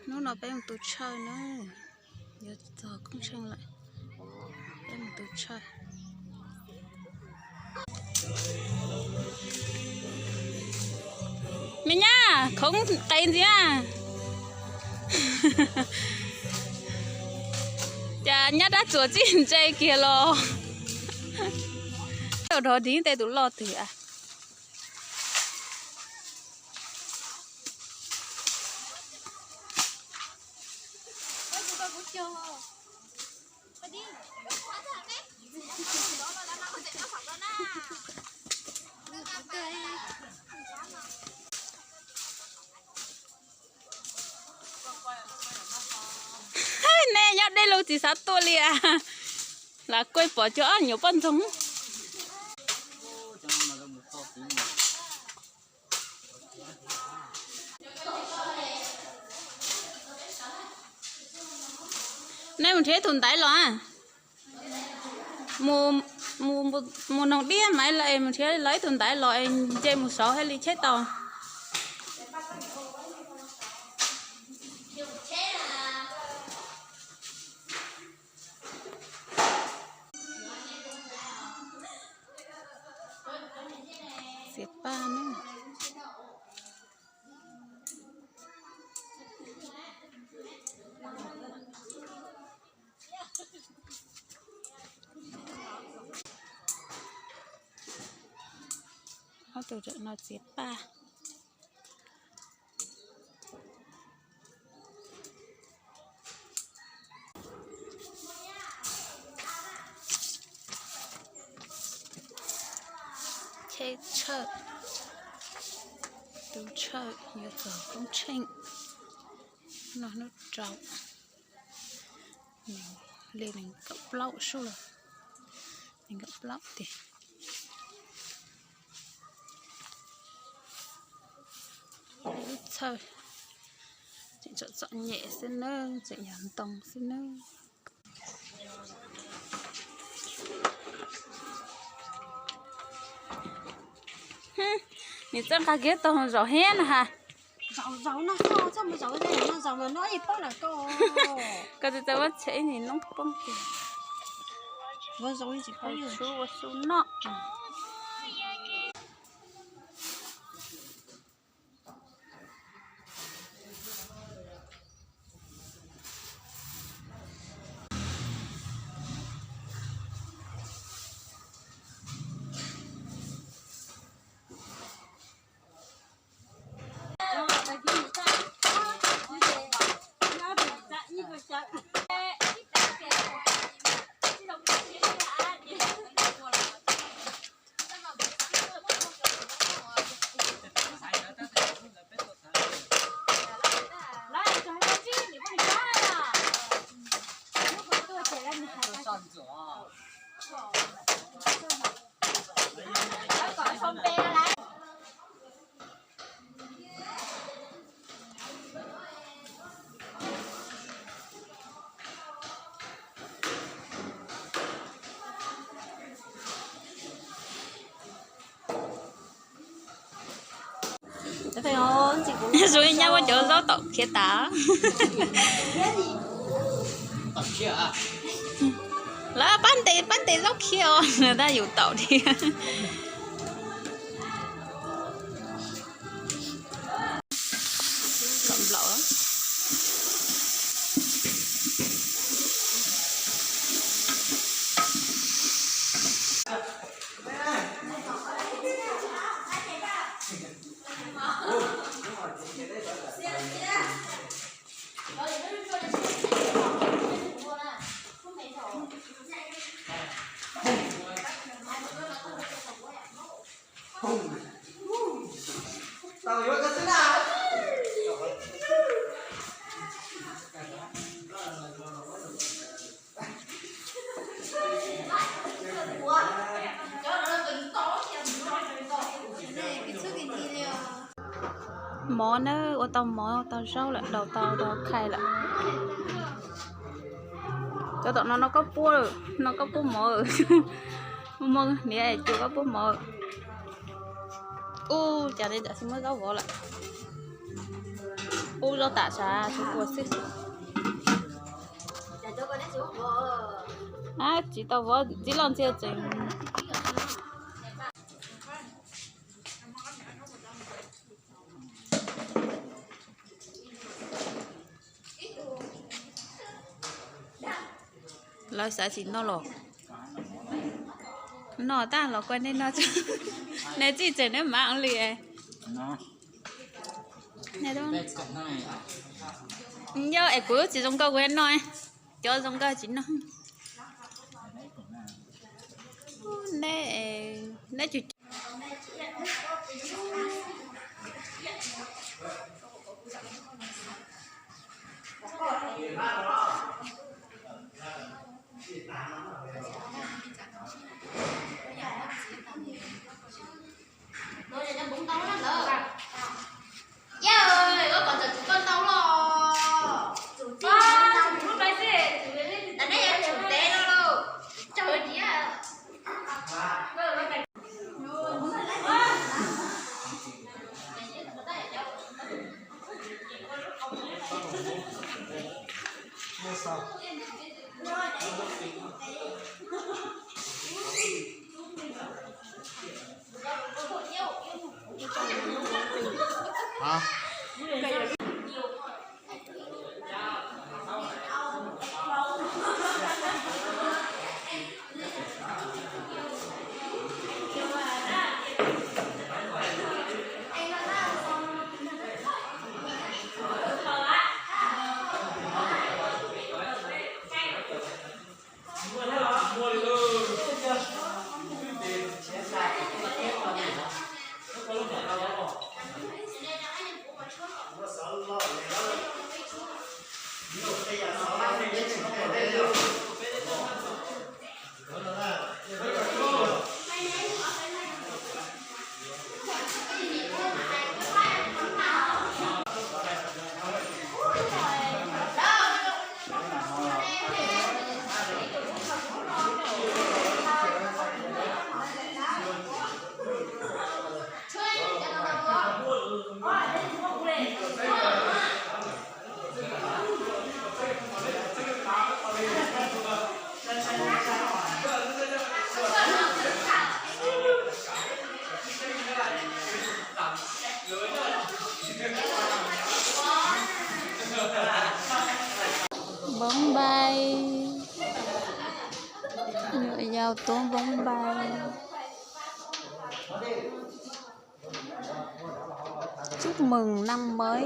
Hnub no peb mus tu tshaw na, yuav txog koob tsheej lawm, peb mus tu tshaw. Me nyab, khoov qes ntxiv na. Cas nyab rab txuas txij ntse kiag los. Dhos dig tej tus loj twg a. Nej nyob deb lug tsis xav tuaj li as. Lam kuaj pom cuag ob nyuam poj ntxoog. Nej mus nrhiav ib tug ntaiv los a. Mus noog Diab Maiv lawv es mus nrhiav lawv ib tug ntaiv los es nce mus saud thiaj li cheb tau. Txiav paj na. Ob tug no txiav paj. Cheb tshawj, tu tshawj yuav txog koob tsheej. No hnub rau, li nees nkaum plaub sub los, nees nkaum plaub tiag. Lub txhawj tseem txom txom nyem xwb nawb, tseem yog ntoo xwb nawb. Nws txawj nqa kiag tau zaum hiab na ha. Koj tsis tau muab tshem ib nim noob poob tiag. Ua su noj. Zoo li nyab muab cov zaub taum khiav tas. Lawv pab ntes, pab ntes zaub khiav os, nws tab yus taum thiab. Kom nplaum. Mov na, ua tau mov tau zaub lawm, daus tau rau khai lawm. Cov tom no no koj puab, no koj puab mov. Muaj niam es cuag koj puab mov. Ub, cas li tam sim muab zaub vov lawm. Pub zaub tas sav tsuas kua xwb. Tsis tau vov, txiv loj ntxhias tseem. Lawv xav tsis noj los noj tag los kua nej noj, nej txij tseem neb mam li. Yog es kuv tsis zoo nkauj kuv noj, cov zoo nkauj tsis noj. Neb, neb cus. Npoo npai, nyuam yaus tuav npoo npai. Chúc mừng năm mới.